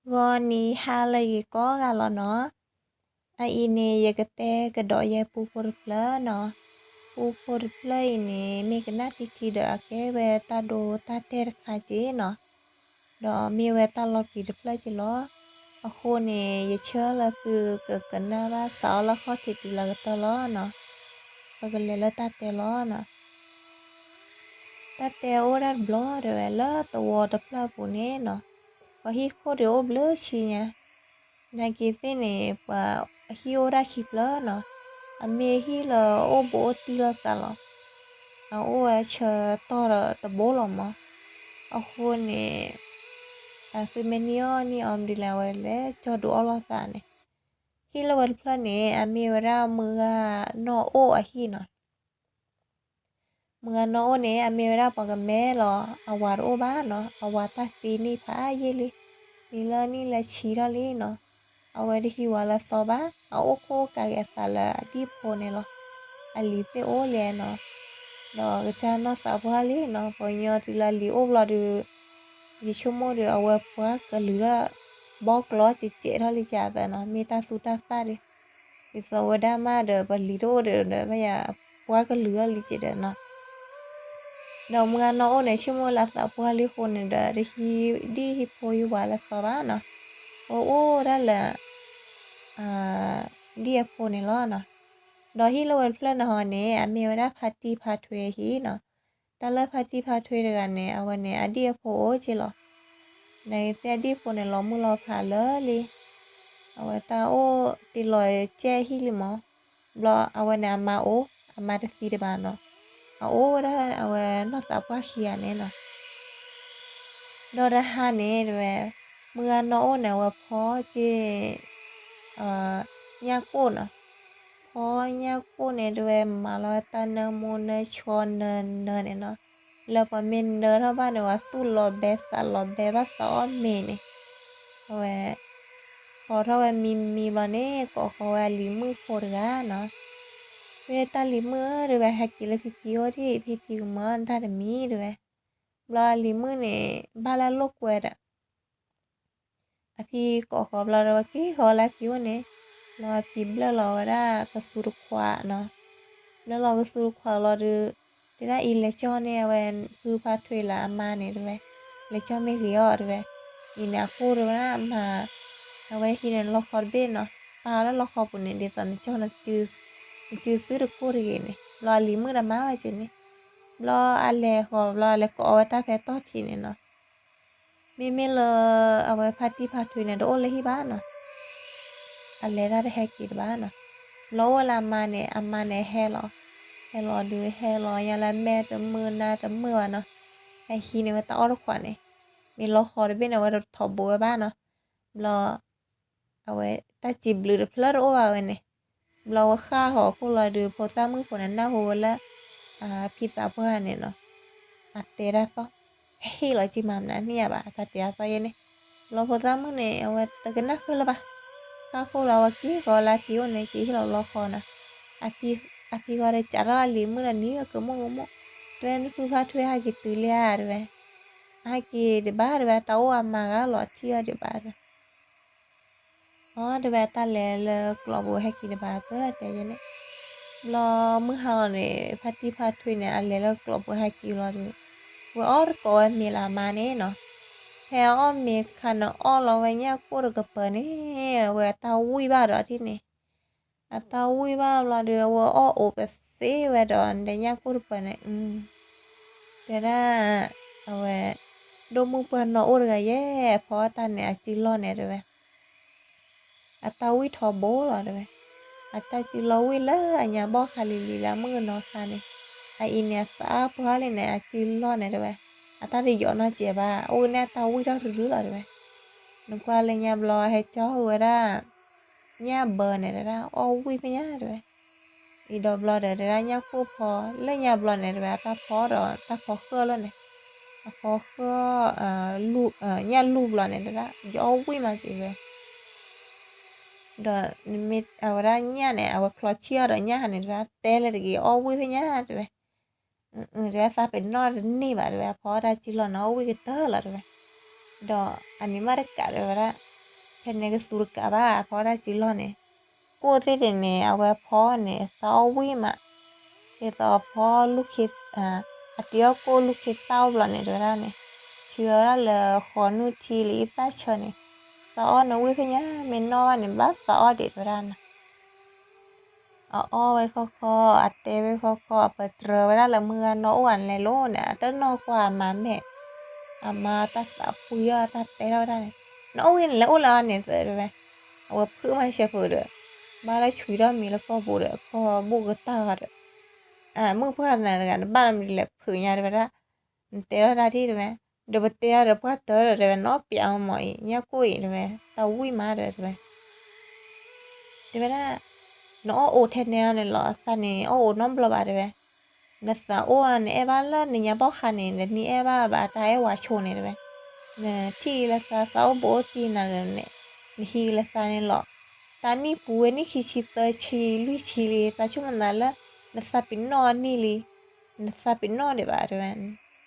ဂီၤနံၤဟါလၢအဂ့ၤကိးဂၤလီၤနီၤ. အအံၤန့ၣ် ယကတဲကဒီးယဲပူဖိတဖျၢၣ်နီၤ. ပူဖိတဖျၢၣ်အံၤန့ၣ် မ့ၢ်ကနၣ်တံထံဒီးအကဲဝဲတၢ်ဒိတၢ်တဲာ်တခါက့နီၤ. ဒီးမ့ၢ်ဝဲတၢ်လီၤပျံၤတဖျၢၣ်က့လီၤ. အဃိန့ၣ် ယဆၢလၢသုကကနၣ်ဘၣ် စးအီၣ်လၢခီၣ်ထံးတုၤလၢကတၢၢ်လီၤနီၤ. ပကလဲၤလၢတၢ်တဲလီၤနီၤ. တၢ်တဲအိၣ်ဒၣ်တဘျီတဲဝဲလၢသဝီတဖျၢၣ်အပူၤန့ၣ်နီၤ, ပှၤဟံၣ်ခိၣ်ဒုးအိၣ်ဘျုးဆံညါ, နာ်က့ၤသ့ၣ်န့ၣ် ပှၤဟံၣ်အိၣ်ဒၣ်ခံဖျၢၣ်နီၤ, အမ့ၢ်ဟံၣ်လၢအိၣ်ဘူးအိၣ်တံၢ်လိာ်သးလီၤ. အအိၣ်ဝဲဆၢတီၢ်ဒီးတဘိလီၤမး. အဃိန့ၣ် အသုမ့ၢ်နံၣ်အီၣ်နံၣ်အီမနုၤလဲၣ် အဝဲလဲၤကၠီဒုးအီၣ်လိာ်သးန့ၣ်, ဟံၣ်လၢဝဲတဖျၢၣ်န့ၣ် အမ့ၢ်ဝဲဒၣ်မုၢ်ဂၤနီၢ်အိၣ်အဟံၣ်နီၤ. မုၢ်ဂၤနီၢ်အိၣ်န့ၣ် အမ့ၢ်ဝဲဒၣ်ပှၤကမဲလီၤ, အဝၤတအိၣ်ဘၣ်နီၤ, အဝၤတၢ်သံနံၣ်ဖးယံာ်လံ, နံၣ်လၢနံၣ်လၢဆံထီၣ်လံနီၤ. အဝဲတဟံးဝၤလၢသီဘၣ်, အအိၣ်ခိၣ်ကးက့ၤအသးလၢအဒံၣ်ဖိန့ၣ်လီၤ. အလံၤသ့ၣ်အိၣ်လံနီၤ, ဒီးကစၢ်နီၢ်သးပှၢ်လံနီၤ, ပှၤကညီတုၤလၢအလံၤအိၣ်ဘျီဒီး ယဆိကမိၣ်ဒီး အဝဲပှၤကလုာ်ထီၣ် ဘီကျိာ်ကဲးကဲးထီၣ်လံကသးနီၤ, မ့ၢ်တၢ်သူတၢ်သၣ်ဒီး ဒ်သိးဝဲဒၣ်မးဒီး ပလံၤတအိၣ်ဒီး ဒီးမ့ၢ်ယၤ ပှၤကလုာ်ထီၣ်လံကဒီးနီၤ. ဒီးမုၢ်ဂၤနီၢ်အိၣ်န့ၣ် ဆိကမိၣ်လၢသးပှၢ်လံအဃိန့ၣ်ဒီး တဟံးဒံၣ်ဟံၣ်ဖိဟံၣ်ဝၤလၢသီဘၣ်နီၤ, အိၣ်အိၣ်ဒၣ်လၢ ဒံၣ်အဖိန့ၣ်လီၤနီၤ. ဒီးဟံၣ်လၢဝဲတဖျၢၣ်န့ၣ်ဟီန့ၣ် အမ့ၢ်ဝဲဒၣ်ဖါတံၢ်ဖါထွဲအဟံၣ်နီၤ. တၢ်လၢဖါတံၢ်ဖါထွဲတဂၤန့ၣ် အဝဲန့ၣ် အဒံၣ်အဖိအိၣ်က့လီၤ. နသ့ၣ်အဒံၣ်ဖိန့ၣ် လီၤမုၢ်လီၤဖးလၢာ်လံ. အဝဲတၢ်အိၣ်တ့ၢ်လီၤကဲဟံၣ်လံမး, ဘျီအဝဲန့ၣ်အမါအိၣ်, အမါတသံတဘၣ်နီၤ. အအိၣ်ဝဲဒၣ်အဝဲနီၢ်သးပှၢ်ခံဂၤန့ၣ်နီၤ. ဒီးတဟါန့ၣ်တဲဝဲ, မုၢ်ဂၤနီၢ်အိၣ်န့ၣ် အဝဲဖီက့ၤ ညၣ်ကိၣ်နီၤ. ဖီညၣ်ကိၣ်န့ၣ်တဲဝဲ မၤလီၤဝဲတၢ်နၢမူနၢဆှီနၢနၢန့ၣ်နီၤ, လၢပှၤမ့ၢ်နၢထီၣ်ဘၣ်န့ၣ် ပှၤသူၣ်လီၤဘဲသးလီၤဘဲဘၣ်သးအီၣ်မ့ၤန့ၣ်, အဝဲ ဖီထီၣ်ဝဲမံမံဘျီန့ၣ် ကိးဃီၤဝဲအလံၤမုၣ်ဖိတဂၤနီၤ. ဖဲတၢ်လံၤမုၣ်ဧၢ တဲဝဲ ဟဲက့ၤလၢဖံဖံအိၣ်ဒံး ဖံဖံကမၢနတၢ်တမံၤတဲဝဲ. ဘျီအလံၤမုၣ်န့ၣ် ဘၣ်လၢလိာ်ကွဲဒီး အဖံကိးဃီၤဘျီဒီး ဝဲက့ၤဃီၤလၢအဖံအိၣ်န့ၣ်, ဘျီအဖံဘျၢၣ်လီၤဝဲဒၣ်ကသူတခွးနီၤ. ဘျၢၣ်လီၤကသူတခွးလီၤဒီး တဲဒၣ်အံၤလဲၤကၠီန့ၣ် အဝဲဖုဖါထွဲလၢအမါန့ၣ်တဲဝဲ, လဲၤကၠီမ့ၢ်ဂ့ၤအီၤတဲဝဲ. အံၤန့ၣ် အကိၢ်တဲဝဲဒၣ်မၤ အဝဲဟံးန့ၢ်လီခီတဘ့ၣ်နီၤ, ပာ်လၢလီခီပူၤန့ၣ် ဒ်သိးနကၠီ နစုသုတကိၢ်တဂ့ၤန့ၣ်, ဘျီအလံၤမုၣ်ဒီးမၤဝဲက့ၤန့ၣ်. ဘျီအလဲၤဃီၤဘျီ အလဲၤကိးအီၤဝဲတၢ်ဖဲတီၢ်ထံးန့ၣ်နီၤ. မ့မ့ၢ်လၢ အဝဲဖါတံၢ်ဖါထွဲန့ၣ် တအိၣ်လၢဟံၣ်ဘၣ်နီၤ, အလဲၤတၢ်တဟဲက့ၤတဘၣ်နီၤ. ဘျီအိၣ်လၢအမါန့ၣ် အမါန့ၣ်ဟဲလီၤ, ဟဲလီၤဒုး ဟဲလီၤညါလၢမဲာ်တမုာ်နါတမုာ်ဘၣ်နီၤ. ဟဲဟံးန့ၢ်ဝဲတၢ်အီၣ်တခွးန့ၣ်, မ့ၢ်လီခီတဘ့ၣ်န့ၣ် အဝဲတထီဘိဝဲဘၣ်နီၤ. ဘျီ အဝဲတၢ်စံးဘျုးတဖျၢၣ်တအိၣ်ဘၣ်ဝဲန့ၣ်. ဘျီဝဲဃၣ်ဃီၤခိၣ်လီၤဒီး ဖိသၣ်မုၣ်ဖိန့ၣ် နၢ်ဟူဝဲလၢ ဖံသးပှၢ်န့ၣ်နီၤ, အတဲတၢ်သီၣ်, ဟ့ၣ်လီၤက့ၤမၤမနုၤသ့ၣ်ညါဘၣ် တၢ်တဲအသီၣ်ယဲန့ၣ်. ဘျီဖိသၣ်မုၣ်န့ၣ် အဝဲတကနၣ်ဃုာ်လၢၤဘၣ်. ဃၣ်ခိၣ်လီၤ အဝဲက့ၤဃီၤလၢအဖံအိၣ်န့ၣ် က့ၤဟ့ၣ်လီၤလီခီနီၤ. အဖံဃီၤဒီး ကးထီၣ်အလံၤမုၣ်ဒီးနံၤကမူၣ်ကမူၣ်, တဲနဖုဖါထွဲဟဲက့ၤတုၤလံဧါတဲဝဲ. အဟဲက့ၤဒံးဘၣ်တဲဝဲ, တၢ်အိၣ်အမါဂၤလီၤ ထံၣ်အီၤဒံးဘၣ်တဲဝဲ. အီ တဲဝဲ တၢ်လဲၤလၢကျိးပူၤဟဲက့ၤတဘၣ်သၢတဲယဲန့ၣ်. ဘျီမုၢ်ဟါလီၤန့ၣ် ဖါတံၢ်ဖါထွဲန့ၣ် အလဲၤလၢကျိးပူၤဟဲက့ၤလီၤဒီး ဝဲအီၣ်တကိးဝဲမ့ၤလၢအမါန့ၣ်နီၤ. ဖဲအအီၣ်မ့ၤခါန့ၣ်အီၣ်လီၤဝဲညၣ်ကိၣ်တကပၤန့ၣ် ဝဲအတၢ်ဝံၣ်ဘၣ်ဒီးထံၣ်န့ၣ် အတၢ်ဝံၣ်ဘၣ်ဘျီဒီး အဝဲအီၣ်အိၣ်ပသ့ဝဲဒီး ဒီးညၣ်ကိၣ်တပၤန့ၣ် တဲဒၣ် အဝဲ ဒိၣ်မုၢ်ပှၢ်နီၢ်အိၣ်တဂၤယဲ အဖီအီၣ်တၢ်န့ၣ် အစုလီၢ်န့ၣ်တဲဝဲ အတၢ်ဝံၣ်ထီဘိလီၤတဲဝဲ. အတၢ်စုလီၢ်ဝံၣ်လၢအညါဘီၣ်ခါလံၤလံၤလၢအမုၣ်ကနီၤခါန့ၣ်, အအံၤန့ၣ် အသးပှၢ်လံန့ၣ် အစုလီၢ်န့ၣ်တဲဝဲ, အတၢ်တယိးနီတစဲးဘၣ်, အိၣ်န့ၣ်အတၢ်ဝံၣ်ထီၣ်ရုရုလီၤတဲဝဲ. နကွၢ်လၢညါဘျီဟဲကၠီဃုာ်ဝဲဒၣ် ညၣ်ဘၢန့ၣ်တဲဒၣ် အီၣ်ဝံၣ်ဖဲညါတဲဝဲ. အံၤဒီးဘျီဒီးတဲဒၣ်ညၣ်ကိၣ်ဖီ, လၢညါဘျီန့ၣ်တဲဝဲ အတၢ်ဖီဒီး တၢ်ဖီဃၢလီၤန့ၣ်, အဖီဃၢ ညၣ်လူၢ်ဘျီန့ၣ်တဲဒၣ် ယအီၣ်ဝံၣ်မးစံးဝဲ. ဒီးမ့ၢ်အဝဲဒၣ်ညၣ်န့ၣ် အဝဲချီဆံၣ်အီၤဒီးညၣ်ဟါန့ၣ်တဲဒၣ် တဲလၢတဂ့ၤ အီၣ်ဝံၣ်ဖဲညါတဲဝဲ. တဲဝဲသးပ့ၤနီၣ်တန့ၢ်ဘၣ်တဲဝဲ အဖီတၢ်စုလီၢ်န့ၣ် အီၣ်ဝံၣ်ကတၢၢ်လီၤတဲဝဲ. ဒီးအန့ၣ်မးတကးတဲဝဲဒၣ် ဖဲန့ၣ်ကသူတကးဘၣ် အဖီတၢ်စုလီၢ်န့ၣ်, ကိၣ်သ့ၣ်န့ၣ်န့ၣ် အဝဲဖီန့ၣ် သးအီၣ်ဝံၣ်မး, ဒ်သိးအဖီလူၢ်ခ့, အတံၤအီၣ်ကိၣ်လူၢ်ခ့သၣ်အိၣ်ဘျီန့ၣ် တဲဝဲဒၣ်န့ၣ်, ဆှၢဝဲဒၣ်လၢဃီနုၢ်ထံလၢအသၣ်ဆၢန့ၣ်, သးအီၣ်န့ၣ်ဝံၣ်ဖဲညါ မ့ၢ်နီၢ်ဘၣ်န့ၣ် ဘၣ်သးအီၣ်ဒံး တဲဝဲဒၣ်န့ၣ် အအီၣ်ဝဲခီခီ, အတဲဝဲခီခီ, အပတြၢၤဝဲဒၣ်လၢမုၢ်ဂၤနီၢ်အိၣ်ဂၤန့ၣ်လဲၤလိၤန့ၣ် အတနီၢ်ကွၢ်အမါမဲာ်, အမါတၢ်သးပှံၤအီၤ တၢ်တဲထီၣ်ဝဲဒၣ်န့ၣ်, နအီၣ်ဝံၣ်န့ၣ်လဲၤအိၣ်လၢအီၤန့ၣ်သၢတဲဝဲ, အဝဲဖုးမၤစၢၤဖုးဒီး, ဘၣ်လၢဆွံထီၣ်မံၤလၢကီၢ်ပူၤဒီး ကီၢ်ဘိၣ်ကတၢၢ်အီၤဒီး, မုၢ်ပှၢ်နၤတဂၤ နဘၣ်နီတမံၤလဲၤဖုးညါတဲဝဲဒၣ်, နတဲထီၣ်တၢ်ထံၣ်တဲဝဲ, ဒီးပတဲအီၤဒီးပှၢ်တၢၢ်ဒီးတဲဝဲ နအီၣ်ပျးအီၤမီၤအံၤ ညၣ်ကိၣ်အံၤတဲဝဲ တၢ်ဝံၣ်မးဒီးတဲဝဲ တဲဝဲဒၣ်, နအီၣ်အိၣ်ထဲန့ၣ်အီၤန့ၣ်လီၤ သးန့ၣ်အီၣ်အိၣ်နီတဘျီဘၣ်တဲဝဲ, နသးအိၣ်အီၤန့ၣ် အဲၣ်ဘၣ်လၢနညါဘီၣ်ဃးန့ၣ် နနံၣ်အဲၣ်ဘၣ်ဘၣ်တၢ်အဲၣ်ဝဲဆိန့ၣ်တဲဝဲ, နထံၣ်လၢသး သးအိၣ်ဘူးအိၣ်တံၢ်နၤဒီးန့ၣ်, နဟံးလၢသးန့ၣ်လီၤ, တၢ်နံၣ်ပူၤဝဲနံၣ်ခံဆံသၢဆံလွံၢ်ဆံလံ သးဆိကမိၣ်သးလၢ နသးပ့ၤနီၣ်အနံၣ်လံ, နသးပ့ၤနီၣ်ဒံးဘၣ်တဲဝဲ, နမ့ၢ်သးအိၣ်ဒီးခါနံၣ်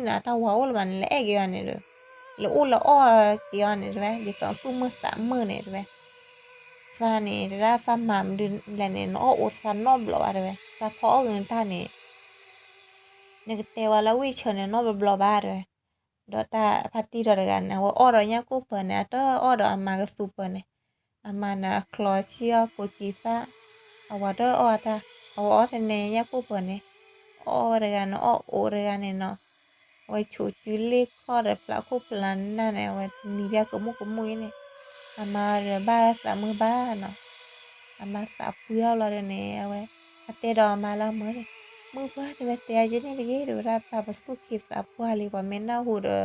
နၤတၢ်ဝၤအိၣ်လၢၤဘၣ်န့ၣ် လဲၤအဲၣ်က့ၤအီၤန့ၣ်ဒီး, လဲၤအိၣ်လဲၤအီၣ်က့ၤအီၤန့ၣ်တဲဝဲ ဒ်သိးသူၣ်မုာ်သးမုာ်န့ၣ်တဲဝဲ, သးန့ၣ် တဲဒၣ်သးမၤမနုၤလဲၣ်န့ၣ် နအီၣ်အိၣ်သးနီတဘျီဘၣ်တဲဝဲ သးဖီအီၣ်ဂ့ၤနတၢ်န့ၣ်, နကတဲဝဲလၢဝံၣ်ဆၢန့ၣ်နီတဘျီဘၣ်တဲဝဲ, ဒီးတၢ်ဖါတံၢ်ဒီးတဂၤန့ၣ် အဝဲအီၣ်ဒီးညၣ်ကိၣ်ပၢၤန့ၣ် အတအီၣ်ဒီးအမါကသူပၢၤန့ၣ်, အမါန့ၣ် အချီဆံၣ်အီၣ်ကိးကံသၣ်, အဝၤတအီၣ်တၢ်, အဝဲအီၣ်ထဲန့ၣ်ညၣ်ကိၣ်ပၢၤန့ၣ်, အီၣ်ဝဲတဂၤန့ၣ် အီၣ်အိၣ်တဂၤန့ၣ်နီၤ အဝဲဆိးစုလ့ၣ်ခီၣ်ဒီးဖျးခိၣ်ဖျးနၢ်န့ၣ် အဝဲနံၤဖၠါကမူၣ်ကမူၣ်အံၤန့ၣ်, အမါဒီးဘၣ်သးမုာ်ဘၣ်နီၤ, အမါသးပှံအီၤလီၤဒီးန့ၣ် အဝဲ, အတဲဒီးအမါလၢအမၢန့ၣ်, မုၢ်ပှၢ်တဲဝဲတဲယဲန့ၣ်တဂ့ၤတဲဝဲဒၣ် တၢ်ပသူၣ်ခံသးပှၢ်လံ ပှၤမ့ၢ်နၢ်ဟူဒီး,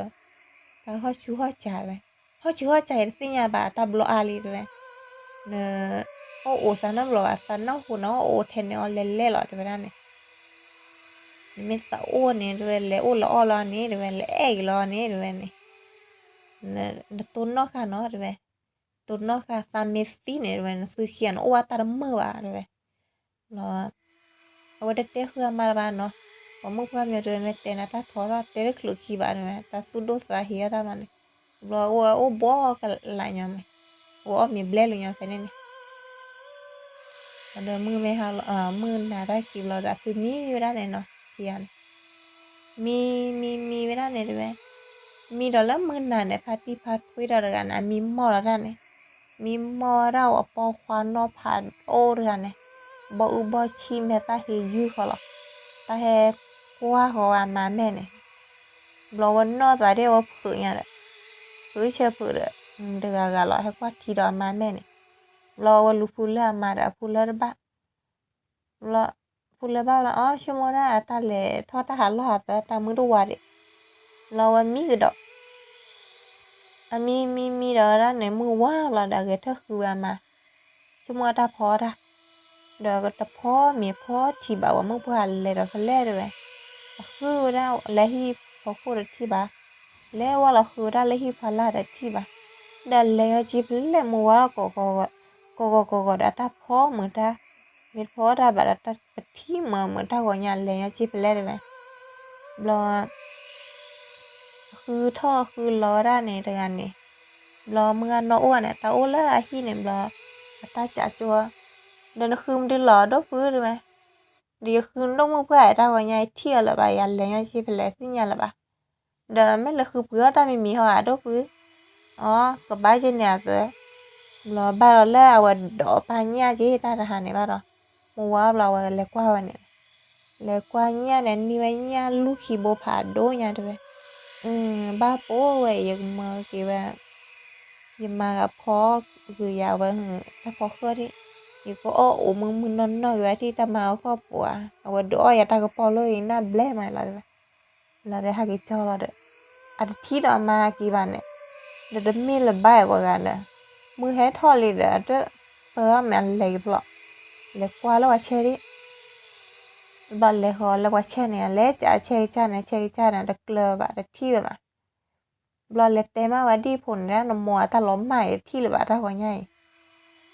တၢ်ဟီၣ်ဆူၣ်ဟီၣ်စးတဲဝဲ, ဟီၣ်ဆူၣ်ဟီၣ်စးယတသ့ၣ်ညါဘၣ် တၢ်ဘျီအါလံတဲဝဲ, န, အီၣ်အိၣ်သးနီတဘျီဘၣ် သးနၢ်ဟူန့ၣ် အီၣ်အိၣ်ထဲန့ၣ်အီၤလဲၤလဲၤလီၤတဲဝဲဒၣ်န့ၣ် နမ့ၢ်သးအိၣ်န့ၣ်တဲဝဲ လဲၤအိၣ်လၢအီၣ်လၢအီၤန့ၣ်တဲဝဲ လဲၤအဲၣ်က့ၤလီၤန့ၣ်တဲဝဲန့ၣ်, နတိၢ်နီၣ်ဃာ်နီၤတဲဝဲ, တိၢ်နီၣ်ဃာ်သးမ့ၢ်သံန့ၣ်တဲဝဲ နသုခံဂၤန့ၣ် အိၣ်ဘၣ်တၢ်တမုာ်ဘၣ်တဲဝဲ, ဘျီ အဝဲတတဲဃုအမါလၢၤဘၣ်နီၤ, ပှၤမုၣ်ပှၢ်မ့ၢ်တဲဝဲ မ့ၢ်တဲနၤတၢ်ထီထီၣ် တဲတချုးခံဘၣ်တဲဝဲ တၢ်သူၣ်ဒိၣ်သးဟ့အီၣ်တၢ်ဘျီန့ၣ်, ဘျီအဝဲအိၣ်ဘှီကလာ်ညီမး, အဝဲအီၣ်မ့ၤဘျဲၣ်လၢညီဖဲန့ၣ်န့ၣ် ဒီးမုၢ်မ့ၢ်ဟါလီၤ မုၢ်နၤတၢ်ခံဘျီဒီး အသုမံဝဲဒၣ်န့ၣ်နီၤ ခံဂၤန့ၣ်, မံ မံ မံဝဲဒၣ်န့ၣ်တဲဝဲ, မံဒီးလၢမုၢ်နၤန့ၣ် ဖါတံၢ်ဖါထွံဒီးတဂၤန့ၣ် အမံမီၢ်လီၤတၢ်န့ၣ်, မံမီၢ်ဝဲဒၣ်အပိာ်ခွါနီၢ်ဖးဒိၣ်တဂၤန့ၣ်, ဘီအုဘီဆံၣ်မဲာ်သၣ်ဟ့ယုၢ်ဃီလီၤ, တၢ်ဟဲကွၢ်ဃီၤဝဲအမါမဲာ်န့ၣ် ဘျီဝဲနီၢ်သးဒ်အဝဲဖုးညါဒီး, ဖုးဆၢဖုးဒီး, တဂၤဂၤလီၤ ဟဲကွၢ်ထံဒီးအမါမဲာ်န့ၣ်, ဘျီဝဲလူၤဖုလၢအမါဒီးအဖုလၢတဘၣ်, ဘျီ, ဖုလၢဘၣ်လီၤ အီ ဆိကမိၣ်ဒၣ်အတၢ်လဲၤထီၣ်တၢ်ဟးလီၢ်ဟးသး တၢ်မုၢ်တဝါဒံး, ဘျီဝဲမံကဒီး အမံမံမံဒီးဝဲဒၣ်န့ၣ် မုၢ်ဝါလီၤဒီး အဂဲၤထၢၣ်ဃုဝဲအမါ, ဆိကမိၣ်အတၢ်ဖီအီၣ်တၢ်, ဒီးတဖီမ့ၤဖီထံဘၣ် ဝဲမုၢ်ပှၢ်လဲၤဒီးဖဲလဲၣ်တဲဝဲ, အဃုဝဲဒၣ်လၢဟံၣ်ဖီခိၣ်တထံၣ်ဘၣ်, လဲၤဝဲလီၤဃုဝဲဒၣ်လၢဟံၣ်ဖီလာ်တထံၣ်ဘၣ်, ဒီးလဲၤညီက့ဖဲလဲၣ် မုၢ်ဝါလီၤ ကီးဂီၤကီးဂီၤဒီး အတၢ်ဖီမုာ်တၢ်, မ့ၢ်တဖီအီၣ်တၢ်ဘၣ်ဒီး တၢ်ပထံၣ်မုာ်မုာ်တၢ်ဂီၤညါ လဲၤညီက့ဖဲလဲၣ်တဲဝဲ, ဘျီ အဃုထီၣ်အဃုလီၤဝဲဒၣ်န့ၣ်တဂၤန့ၣ်, ဘျီမုၢ်ဂၤနီၢ်အိၣ်န့ၣ် တၢ်အိၣ်လၢအဟံၣ်န့ၣ်ဘျီ, အတၢ်ကးကၠိ, ဒီးနဃုမနုၤလီၤဒိၣ်ဖုတဲဝဲ, ဒီးယဃုဒိၣ်မုၢ်ပှၢ်တၢ်ဂီၤညါ ယထံၣ်အီၤလၢၤဘၣ် ယလဲၤညီက့ဖဲလဲၣ်သ့ၣ်ညါလၢၤဘၣ်, ဒီးမ့ၢ်လဲၤဃုပှ့ၤအီၣ်တၢ်မံၤမံၤဟီဧါဒိၣ်ဖု, အီ ကဘၣ်က့န့ၣ်အသၢ, ဘျီဘၣ်ဒီးလၢအဝဲဒိးပာ်ညၣ်က့တၢ်တဟါန့ၣ်ဘၣ်ဒီး, မုၢ်ဝါဘျီအဝဲလဲၤကွၢ်ဝဲန့ၣ် လဲၤကွၢ်ညၣ်န့ၣ် နံၢ်ဝဲညၣ်လူၢ်ခံဘိဖးဒိၣ်ညါတဲဝဲ, ဘၣ်ပိာ်ဝဲ ယကမၢက့ၤဝဲ, ယမါဂၤဖီဂုာ်ယၤဝဲ, တၢ်ဖီဃၢၣ်ဒံး, ယကအီၣ်အိၣ်မုာ်မုာ်နီၢ်နီၢ်က့ၤဝဲဒၣ် တၢ်မါအီၣ်ကီၢ်ပူၤဧါ, အဝဲဒုးအီၣ်ယၤတၢ်ကပီၤလၢအံၤ နၢ်ဘျဲၣ်မးလီၤတဲဝဲ, လီၤဒီးဟဲက့ၤကၠီလီၤဒီး, အတထံၣ်ဒီးအမါက့ၤဘၣ်န့ၣ်, ဒီးတမ့ၢ်လၢၤဘၣ်ဝဲဂၤဒီး, မုၢ်ဟဲထီၣ်လံဒီး အတပၢၢ်ထီၣ်မ့ၢ်အလဲၤက့ၤဖျိး, လဲၤကွၢ်လၢပှၤဆဲးဒံး ဘျီလဲၤဃီၤလၢပှၤဆဲးန့ၣ် အလဲၤကးဆဲးကစၢ်န့ၣ် ဆဲးကစၢ်န့ၣ် တကျၢၤဘၣ် တထံၣ်ဝဲဘၣ်. ဘျီလဲၤတဲမးဝဲဒံၣ်ဖိန့ၣ်ဒၣ် နမိၢ်အတၢ်လီၤမၢ်အံၤ တထံၣ်လၢၤဘၣ်တၢ်ဂီၤညါအံၤ.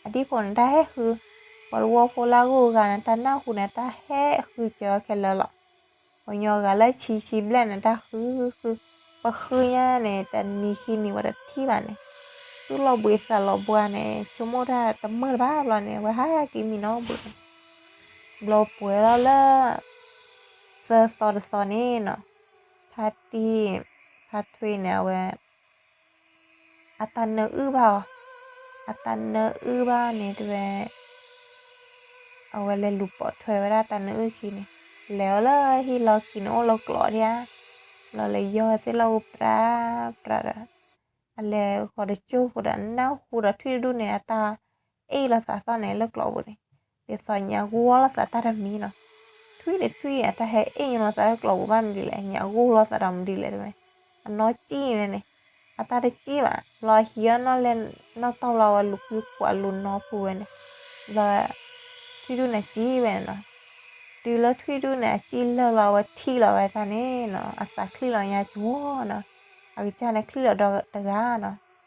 အဒံၣ်ဖိန့ၣ် တၢ်ဟဲဃု, ပှၤတဝီဖိလၢအဂုၤအဂၤန့ၣ် တၢ်နၢ်ဟူန့ၣ် တၢ်ဟဲဃုစၢၤဝဲခဲလၢာ်လီၤ. ပှၤကညီဂၤလၢဆံဆံဘျဲၣ်န့ၣ် တၢ်ဃုဃု, ပဃုညါန့ၣ် တနံၤခံနံၤဝဲတထံၣ်ဘၣ်န့ၣ်, သူၣ်လီၤဘှံးသးလီၤဘှါန့ၣ် ဆိကမိၣ်တၢ်တမုာ်လၢၤဘၣ်ဘျီန့ၣ် အဝဲဟးက့ၤမံနီၤဘှံးန့ၣ်, ဘျီပှဲၤလီၤလၢ သၢသီတသီန့ၣ်နီၤ, ဖါတံၢ် ဖါထွံန့ၣ် အဝဲ အတၢ်နၢအုၣ်ဘၣ်အီၤ, အတၢ်နၢအုၣ်ဘၣ်န့ၣ်တဲဝဲ အဝဲလဲၤလူၤပိာ်ထွဲဝဲဒၣ်တၢ်နၢအုၣ်ခံန့ၣ်, လဲၤအီၤလၢဟံၣ်လီၢ်ခံန့ၣ် အိၣ်လၢကျိးဒံးဧါ, ဘျီလဲၤယီၤဝဲသ့ၣ်လၢအူပြးပြးဒီး အလဲၤဃီၤတကၠိၢ်ဃိဒီး နၢ်ဟူဒီးထွံၣ်တဒူၣ်န့ၣ် အတၢ်အ့ၣ်လိာ်သးသီၣ်န့ၣ်လၢကျိးပူၤန့ၣ်, ဒ်သိးညၣ်ဂီၢ်လိာ်သးတၢ်တမံၤနီၤ, ထွံၣ်န့ၣ်ထွံၣ် အတၢ်ဟဲအ့ၣ်ညါလိာ်သးလၢကျိးပူၤဘၣ်မနုၤဒ်လဲၣ်, ညၣ်ဂီၢ်လိာ်သးဒီးမနုၤဒ်လဲၣ်တဲဝဲ, အနီၢ်ကံၣ်ဝဲန့ၣ်, အတၢ်တကံၣ်ဘၣ်, ဘျီဟံးအီၤနီၢ်လဲၢ်နီၢ်တီၢ်ဘျီ အဝဲလူၤဖုကွၢ်လူၤနီၤဖုဝဲန့ၣ်, ဘျီ ထွံၣ်ဒူၣ်န့ၣ်ကံၣ်ဝဲန့ၣ်နီၤ, တုၤလၢထွံၣ်ဒူၣ်န့ၣ် အကံၣ်လၢာ်လီၤ အဝဲထံၣ်လီၤဝဲတၢ်န့ၣ်နီၤ အသးချံၣ်လီၤညါကၠီနီၤ, အကစၢ်န့ၣ်ချံၣ်လီၤဒီးတဂၤနီ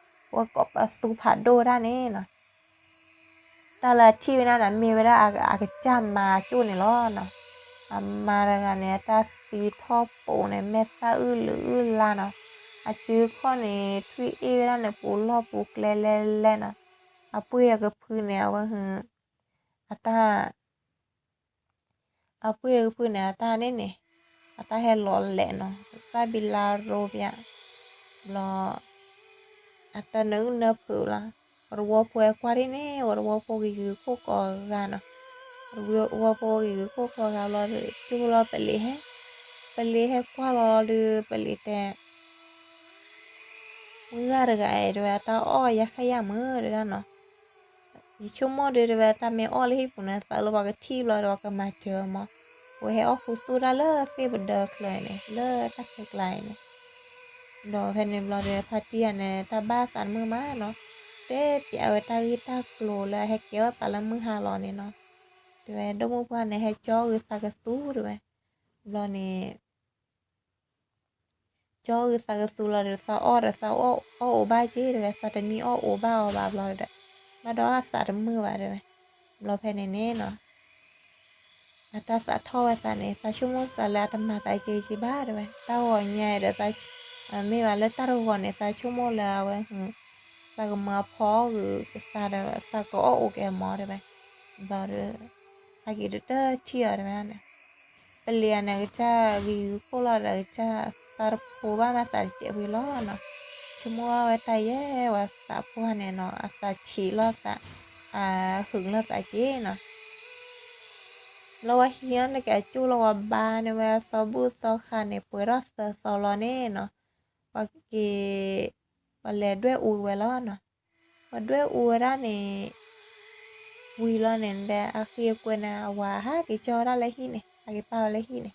ၤ, ဝဲကိးပသူဖးဒိၣ်ဝဲဒၣ်န့ၣ်နီၤ, တၢ်လၢအထံၣ်ဝဲဒၣ်န့ၣ် မ့ၢ်ဝဲဒၣ်အကစၢ်မါကၠိၣ်န့ၣ်လီၤနီၤ, အမါတဂၤန့ၣ် အတၢ်သံထီၣ်ပိာ်န့ၣ် မဲာ်သၣ်အုၣ်လုာ်အုၣ်လါနီၤ, အစုခီၣ်န့ၣ် ထွံၣ်အ့ၣ်ဝဲဒၣ်န့ၣ် ပူၤလီၢ်ပူၤကျဲလဲၣ်လဲၣ်နီၤ, အပှ့ၢ်အကဖုန့ၣ် အဝဲဟု အတၢ် အပှ့ၢ်အကဖုန့ၣ် အတၢ်န့ၣ်န့ၣ် အတၢ်ဟဲလီၤလဲာ်နီၤ သၣ်ဘံလါရိပၠး ဘျီ အတၢ်နၢအုၣ်နၢဖုးလီၤ, ပှၤတဝီဖိဟဲကွၢ်ဒ်န့ၣ် ပှၤတဝီဖိဂ့ၤဂ့ၤခိၣ်ကိးဂၤနီၤ, ပှၤတဝီဖိဂ့ၤဂ့ၤခိၣ်ကိးဂၤဘျီဒီး ကၠိလီၤပလံၤဟဲ, ပလံၤဟဲကွၢ်လီၤဒီး ပလံၤတဲ မုၢ်ဂၤတဂၤအံၤ တဲဝဲ အတၢ်အီၣ်ယၤခါယၤမုၢ် တဲဒၣ်နီၤ, ယဆိကမိၣ်ဒီး တဲဝဲ တၢ်မ့ၢ်အီၣ်လၢဟံၣ်ပူၤန့ၣ် သးလၢပှၤကထံၣ်ဘျီဒီး ပှၤကမၤစၢၤမး, ဝဲဟဲအီၣ်ခူသူၣ်တၢ်လၢသ့ၣ်ပဒၢချၢအံၤန့ၣ် လၢတၢ်ခဲကျါအံၤန့ၣ်, ဒီးဖဲန့ၣ်ဘျီဒီး ဖါတံၢ်ယၤန့ၣ် တၢ်ဘၣ်သးတမုာ်မးနီၤ, တဲပျးဝဲတၢ်ဂ့ၢ်တၢ်ကျိၤလၢအဟဲကဲထီၣ်သးလၢမုၢ်ဟါလီၤန့ၣ်နီၤ, တဲဝဲ ဒိၣ်မုၣ်ပှၢ်န့ၣ် ဟဲကၠီဂုာ်သးကသူ တဲဝဲ, ဘျီန့ၣ် ကၠီဂုာ်သးကသူလီၤဒီး သးအီၣ်ဒီး သးအီၣ်အိၣ်ဘၣ်က့ တဲဝဲ, သးတနံၤအီၣ်အိၣ်ဘၣ်အီၤဘၣ်ဘျီဒီး ဘၣ်ဒီးအသးတမုာ်ဘၣ် တဲဝဲ, ဘျီဖဲန့ၣ်န့ၣ်နီၤ အတၢ်သးထီၣ်ဝဲသးန့ၣ် သးဆိကမိၣ်သးလၢအတမၤသးက့က့ဘၣ် တဲဝဲ, တၢ်ဂီၤညါဒီး မ့ၢ်ဘၣ်လၢတၢ်တဂီၤန့ၣ် သးဆိကမိၣ်လၢအဝဲ သးကမၤဖီဂုာ်ကသးဒီး သးကအီၣ်အိၣ်က့ၤအမီၤ တဲဝဲ, ဘျီဒီး ဟဲက့ၤတတၢၢ်ထံၣ်အီၤ တဲဝဲဒၣ်န့ၣ် ပလံၤန့ၣ် အကစၢ်ဂ့ၤဂ့ၤခိၣ်လီၤဒီး အကစၢ်သးတဖိဘၣ်မး သးတစဲးဖှံလီၤနီၤ, ဆိကမိၣ်ဝဲတၢ်ယဲၢ်ဝဲသးပှၢ်န့ၣ်နီၤ အသးဆံးလီၤသး အဟုးလီၤသးက့နီၤ, လၢဝဲဟံးအီၤန့ၣ်က့ၤအကၠိၢ်လီၤ ဝဲဘါန့ၢ်ဝဲအသီဘူၣ်သီခါန့ၣ် ပှဲၤထီၣ်သၢသီလီၤန့ၣ်နီၤ, ပှၤက့ၤ ပှၤလဲၤဒွဲၣ်အူဝဲလီၤနီၤ, ပှၤဒွဲၣ်အူဝဲဒၣ်န့ၣ် ဝံၤလီၤန့ၣ်ဒီး အဃံအကွဲန့ၣ် အဝၤဟးက့ၤကၠီဝဲဒၣ်လၢဟံၣ်န့ၣ် ဟးက့ၤပာ်ဝဲလၢဟံၣ်န့ၣ်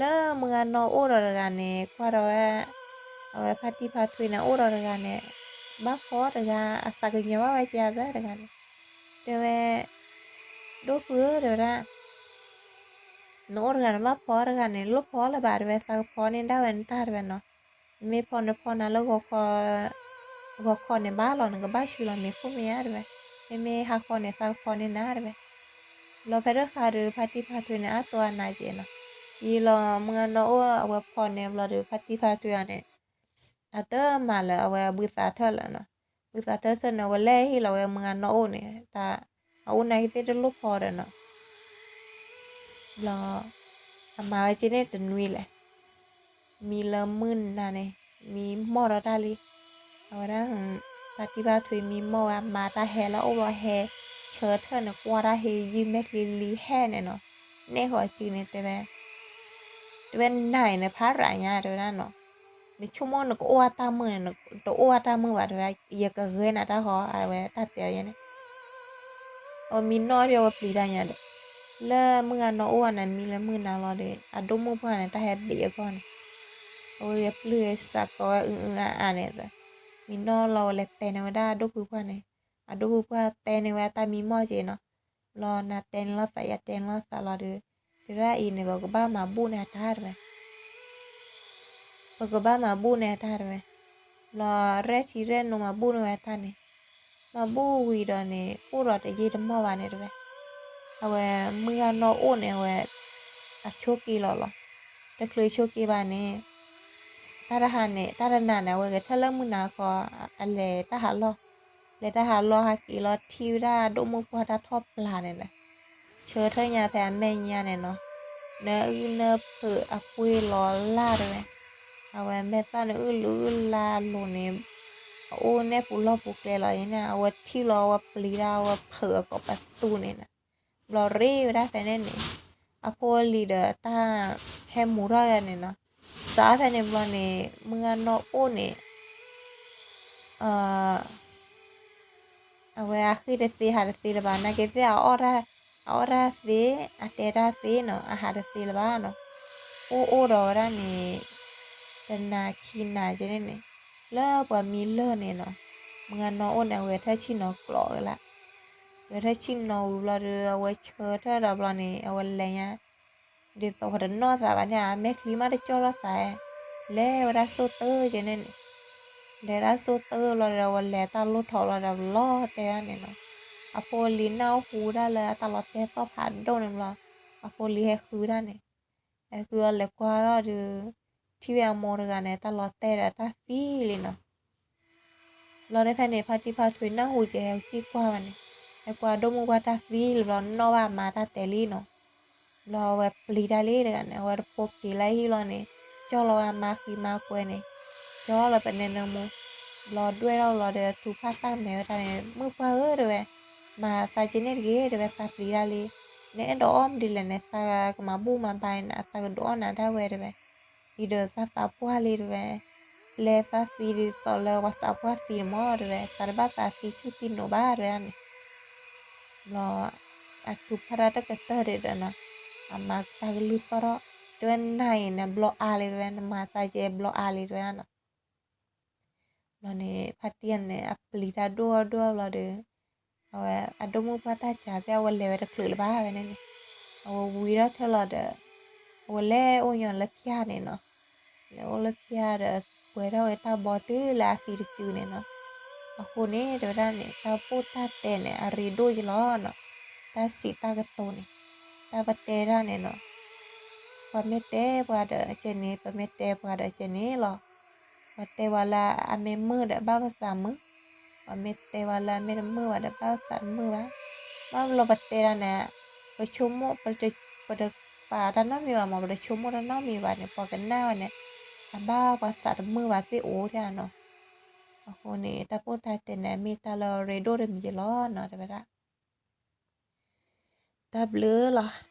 လၢမုၢ်ဂၤနီၢ်အိၣ်ဒီးတဂၤန့ၣ် ကွၢ်ဒီးဝဲ အဝဲဖါတံၢ်ဖါထွံန့ၣ် အိၣ်ဒီးတဂၤန့ၣ် ဘၣ်ဖီတဂၤ အသးကညီၤဘၣ်ဝဲက့ၤအသးတဂၤန့ၣ် တဲဝဲ ဒိၣ်ဖုဧၢ တဲဝဲဒၣ် နအိၣ်တဂၤန့ၣ် ဘၣ်ဖီတဂၤန့ၣ် လိၣ်ဖီလၢၤဘၣ် တဲဝဲ သးကဖီန့ၢ်ဒၣ်ဝဲနတၢ် တဲဝဲနီၤ, နမ့ၢ်ဖီနဖီနၤလၢ ဂီၤခီန့ၣ်ဘၣ်လီၤ နကဘၣ်ဆူလီၤမ့ၤခိၣ်မ့ၤဧါ တဲဝဲ, မ့မ့ၢ်ဟါခီန့ၣ် သးကဖီန့ၢ်နၤ တဲဝဲ, ဘျီဖဲတခါဒီး ဖါတံၢ်ဖါထွံန့ၣ် အါတိၢ်အနါက့နီၤ, ယံာ်လီၤမုၢ်ဂၤနီၢ်အိၣ်အဝဲဖီန့ၣ် ဘျီဒီး ဖါတံၢ်ဖါထွံအီၤန့ၣ် အတမၤလၢၤ အဝဲဘုသးထၢၣ်လၢၤနီၤ, ဘုသးထၢၣ်ထၢၣ်န့ၣ် အဝဲလဲၤဟ့ၣ်လီၤဝဲမုၢ်ဂၤနီၢ်အိၣ်န့ၣ် တၢ်အအိၣ်နာ်က့သ့ၣ်တလိၣ်ဖီဒီးနီၤ, ဘျီ အမၤဝဲက့န့ၣ်တနွံလဲၣ် မံလၢမုၢ်နၤန့ၣ် မံမီၢ်ဒီးတၢ်လံ, အဝဲဒၣ် ဖါတံၢ်ဖါထွံမံမီၢ်ဝဲ အမၤတၢ်ဟဲလၢအအိၣ်ဘျီ ဟဲဆၢထၢၣ်န့ၣ် ကွၢ်တၢ်ဟ့ယုၢ်မဲာ်ချံလံဟဲန့ၣ်နီၤ, နဲၣ်ဃီၤစုန့ၣ်တဲဝဲ တဲဝဲနၤအံၤန့ၣ် ဖးရးညါ တဲဝဲဒၣ်နီၤ, နဆိကမိၣ်နကအိၣ်အတၢ်မုာ်န့ၣ် တအိၣ်အတၢ်မုာ်ဘၣ် တဲဝဲဒၣ် ယကဂဲၤနၤတၢ်ဃီ အဝဲတၢ်တဲအီၤယဲန့ၣ် အဝဲမံနီၣ်ဒီးအဝဲပျံၤတၢ်ညါဒီး လၢမုၢ်ဂၤနီၢ်အိၣ်န့ၣ် မံလၢမုၢ်နၤလီၤဒီး အဒိၣ်မုၣ်ပှၢ်န့ၣ် တၢ်ဟဲဘ့ၣ်အဂီၢ်န့ၣ် အဝဲဂဲၤပျုၢ်ဂဲၤစးကိးဝဲအုအုအါအါန့ၣ် မံနီၣ်လီၤဝဲလဲၤတဲန့ၢ်ဝဲဒၣ်အဒိၣ်ဖုပှၢ်န့ၣ်, အဒိၣ်ဖုပှၢ်တဲန့ၢ်ဝဲအတၢ်မံမီၢ်က့နီၤ, ဘျီနၤတဲန့ၢ်လိာ်သး ယၤတဲန့ၢ်လိာ်သးလီၤဒီး တဲဒၣ်အံၤန့ၣ် ပကဘၣ်မၤဘူၣ်န့ၢ်အတၢ်တဲဝဲ ပကဘၣ်မၤဘူၣ်န့ၢ်အတၢ်တဲဝဲ, ဘျီရဲၣ်ထံရဲၣ်နိမၤဘူၣ်န့ၢ်ဝဲအတၢ်န့ၣ်, မၤဘူၣ်ဝံၤဒီးန့ၣ် အိၣ်ဒီးတယ့ၢ်တမီၢ်ဘၣ်န့ၣ်တဲဝဲ, အဝဲမုၢ်ဂၤနီၢ်အိၣ်န့ၣ် အဝဲ အဆိးက့ၤလီၤလီၤ, တချုးဆိးက့ၤဘၣ်န့ၣ် တၢ်တဟါန့ၣ် တၢ်တနၤန့ၣ် အဝဲဂဲၤထၢၣ်လၢမုၢ်နၤဃီ အလဲၤတၢ်ဟးလီၢ်, လဲၤတၢ်ဟးလီၢ်ဟဲက့ၤလီၤထံၣ်ဝဲဒၣ်ဒိၣ်မုၢ်ပှၢ်တၢ်ထီၣ်ပျၢ်န့ၣ်ဒီး ဆၢထၢၣ်ညါဖဲအမဲာ်ညါန့ၣ်နီၤ, နအုၣ်နၢဖုးအပှ့ၤလီၤလၢ်တဲဝဲ, အဝဲမဲာ်သၣ်န့ၣ်အုၣ်လူၤအုၣ်လၢ်အလိၤန့ၣ်, အအိၣ်နဲၣ်ပူၤလီၢ်ပူၤကျဲလီၤအံၤန့ၣ် အဝဲထံၣ်လီၤအဝဲပျံၤတၢ် အဝဲဖုးအကိးပသူန့ၣ်နီၤ, ဘျီရ့ဝဲဒၣ်ဖဲန့ၣ်န့ၣ်, အဖိအလံၤဒီးတၢ်ဟဲမူၤထီၣ်ဂၤန့ၣ်နီၤ, စးဖဲန့ၣ်ဘျီန့ၣ် မုၢ်ဂၤနီၢ်အိၣ်န့ၣ် အဝဲအဃ့ၢ်တသ့ဟးတသ့လၢၤဘၣ်, နာ်က့သ့ၣ်အအီၣ်တၢ်သ့, အတဲတၢ်သ့နီၤ, အဟးတသ့လၢၤဘၣ်နီၤ, အိၣ်အိၣ်ဒီးဝဲဒၣ်န့ၣ် တနၤခံနၤကဲန့ၣ်န့ၣ်, လၢပှၤမံလၢၢ်န့ၣ်နီၤ, မုၢ်ဂၤနီၢ်အိၣ်န့ၣ် အဝဲထၢၣ်ဆံၣ်နီၤကျိးကလး, အဝဲထၢၣ်ဆံၣ်နီၤဝံၤဘျီဒီး အဝဲဆၢထၢၣ်ဒီးဘျီန့ၣ် အဝဲလဲၤညါ ဒ်သိးပှၤတနီၣ်သးဘၣ်န့ၣ် အမဲာ်ချံမးတကၠီၣ်ထီၣ်သး, လဲၤဝဲဒၣ်ဆိၣ်တၢကဲန့ၣ်န့ၣ်, လဲၤဒၣ်ဆိၣ်တၢဘျီဒီး အဝဲလဲၤတၢ်လိၣ်ထီၣ်ဘျီဒီး လီၤတဲာ်ဒၣ်န့ၣ်နီၤ, အဖိအလံၤနၢ်ဟူဒၣ်လၢအတၢ်လီၤတဲာ်သီၣ်ဖးဒိၣ်န့ၣ်ဘျီ, အဖိအလံၤဟဲဃုဒၣ်န့ၣ်, ဟဲဃုအီၤလဲၤကွၢ်ထီၣ်ဒီး ထံၣ်ဝဲအမိၢ်တဂၤန့ၣ် တၢ်လီၤတဲာ်ဒီးတၢ်သံလံနီၤ ဘျီဒီးဖဲန့ၣ် ဖါတံၢ်ဖါထွံးနၢ်ဟူကဲ ဟဲက့ၤကွၢ်ဘၣ်န့ၣ်, ဟဲကွၢ်ဒိၣ်မုၢ်ပှၢ်တၢ်သံလံဘျီ နီၣ်ဘၣ်အမါတၢ်တဲာ်လံနီၤ, ဘျီအဝဲပျံၤတၢ်လံတဂၤန့ၣ် အဝဲတဖိက့ၤလၢဟံၣ်လီၤန့ၣ်, ကၠီၣ်လီၤဝဲအမါဃံမါကွဲန့ၣ်, ကၠီၣ်လီၤပနဲနၢမူ, ဘျီဒွဲၣ်ထီၣ်ဘျီဒီး ထူးဖးသးမဲာ်ဝဲတၢ်န့ၣ် မုၢ်ပှၢ်ဧၢတဲဝဲ, မၤသးကဲန့ၣ်တဂ့ၤတဲဝဲ သးပျံၤတၢ်လံ, နအဲၣ်ဒိးအီၣ်မနုၤလဲၣ်န့ၣ် သးကမၤဘူၣ်မၤဘါန့ၣ် အသးကဒုးအီၣ်နၤဒၣ်ဝဲတဲဝဲ အံၤဒီးသးသးပှၢ်လံတဲဝဲ, ပျဲသးသံဒ်သိးလၢပှၤသးပှၢ်သံန့ၣ်မးတဲဝဲ, သးတဘၣ်သးသံဆူၣ်သံနိးဘၣ်တဲဝဲဒၣ်န့ၣ်, ဘျီ အထူးဖးတၢ်တကတၢၢ်ဒံးဒီးနီၤ, အမါတၢ်ကလုၢ်သီၣ်ထီၣ်, တဲဝဲနၤအံၤန့ၣ် ဘျီအါလံတဲဝဲ, နမၤသးကဲဘျီအါလံတဲဝဲဒၣ်နီၤ ဘျီန့ၣ် ဖါတံၢ်န့ၣ် အပျံၤတၢ်ဒိၣ်ဒိၣ်ဘျီဒီး အဝဲအဒိၣ်မုၣ်ပှၢ်တၢ်စးသ့ၣ် အဝဲလဲၤဝဲတချုးလၢၤဘၣ်ဝဲန့ၣ်န့ၣ်, အဝဲဝံထီၣ်ထၢၣ်လီၤဒီး အဝဲလဲၤအိၣ်ညီလၢဖၠၣ်န့ၣ်နီၤ, လဲၤအိၣ်လၢဖၠၣ်ဒီး ပှဲၤထီၣ်ဝဲတၢ်ဘီတုၤလၢအသံတစုန့ၣ်နီၤ, အဃိန့ၣ် တဲဝဲဒၣ်န့ၣ် တၢ်ပိၢ်တၢ်တဲာ်န့ၣ် အရ့ဒိၣ်ကလီၤနီၤ, တၢ်စံးတၢ်ကတိၤန့ၣ်, တၢ်ပတဲတၢ်န့ၣ်နီၤ ပှၤမ့ၢ်တဲပှၤဒီးကဲန့ၣ် ပမ့ၢ်တဲပှၤဒီးကဲန့ၣ်လီၤ. ပှၤတဲပှၤလၢအမ့ၢ်မုာ်ဒီး ဘၣ်ပသးမုာ်, ပှၤမ့ၢ်တဲပှၤလၢအမ့ၢ်တမုာ်ဘၣ်ဒီး ဘၣ်ပသးတမုာ်ဘၣ်. ဘၣ်ဘျီပတဲတၢ်န့ၣ် ပဆိကမိၣ် ပတပာ်တၢ်နီတမံၤဘၣ်မး, ပတဆိကမိၣ်တၢ်နီတမံၤဘၣ်န့ၣ် ပှၤကနၣ်ဝဲန့ၣ် အဘၣ်ပှၤသးတမုာ်ဘၣ်သ့ၣ်အိၣ်ဒၣ်နီၤ. အဃိန့ၣ် တၢ်ပိၢ်တၢ်တဲာ်န့ၣ် မ့ၢ်တၢ်လၢအရ့ဒိၣ်တမံၤကလီၤနီၤ တဲဝဲဒၣ် တၢ်ဘျုးလီၤ.